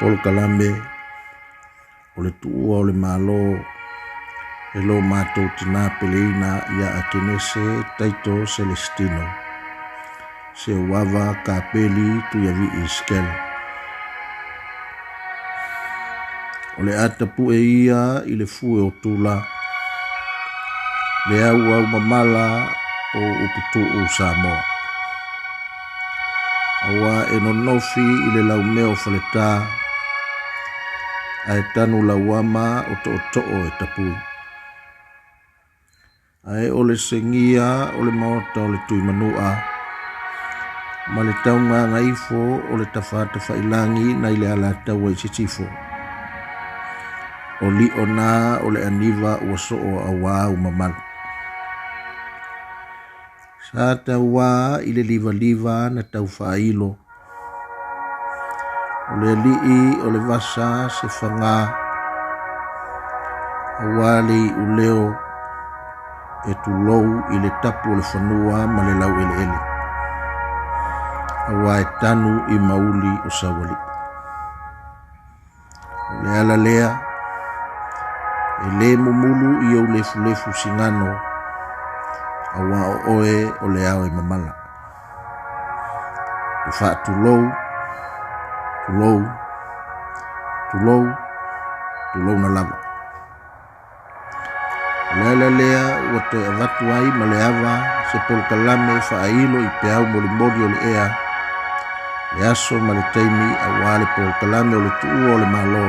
Polokalame o le tuua o le Malo e lo matou tinā peleina ia Akenese Taito Selestino Seuava Kapeli Tuiavii Skele. O le a tapue ia i le fue o tula, le auau mamala o Uputuu Samoa. Aua e nonofi i le laumea o Faletā, ae tanu lauama o tootoo e tapui. Ae o le segia o le maota o le Tuimanua ma le taugagaifo o le tafatafailangi nai le Alataua i Sisifo. O lio na o le aniva ua soo auā mamalu. Sa tauā i le livaliva na tau faailo. O le alii o le vasa se fagā, auā le iuleo e tulou i le tapu o le fanua ma le laueleele, auā e tanu i mauli o Saualii. O le ala lea e lē mumulu i ou lefulefu sigano, auā o oe o le ao e mamala. Te faatulou, tulou, tulou, tulouna lava. O le ala lea ua toe avatu ai ma le ava se polokalame faailo i peau molimoli o le ea, le aso ma le taimi auā le polokalame o le tuua o le Malo,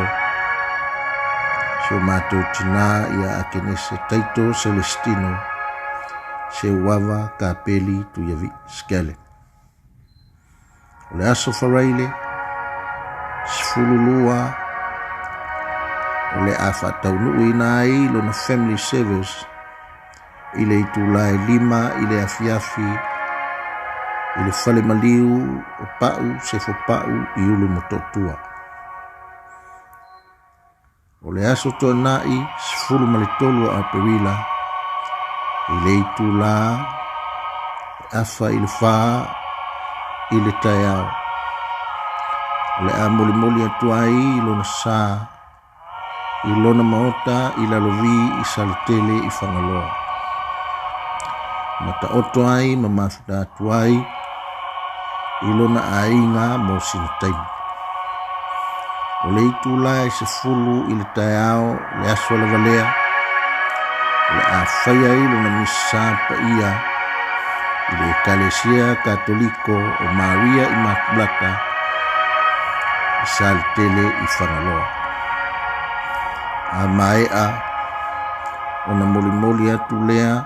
si o matou tinā ia Akenese Taito Selestino Seuava Kapeli Tuiavii Skele. O le aso Faraile 12 o le a faataunuuina ai lona family service i le itula e 5 i le afiafi i le fale maliu o Pau Sefopau i Ulumotootua. O le aso Toonai 13 o Aperila i le itula e 3:45 i le taeao, o le a molimoli atu ai i lona sa i lona maota i Lalovi i Saletele i Fagaloa. Ma taoto ai ma mafuta atu ai i lona aiga mo sina taimi. O le itula e 10 i le taeao le aso lava lea, o le a fai ai lona misa paia i le Ekalesia Katoliko o Maria Imakulata i Saletele i Fagaloa. A maea ona molimoli atu lea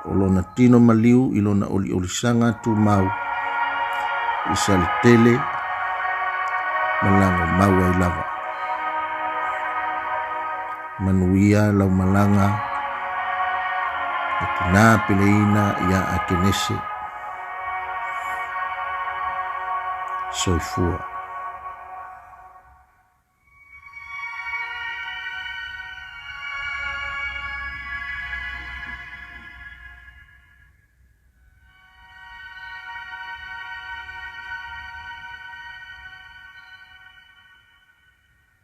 o lona tino maliu i lona oliolisaga tumau i Saletele ma lago mau ai lava. Manuia lau malaga e tinā peleina ia Akenese. Soifua.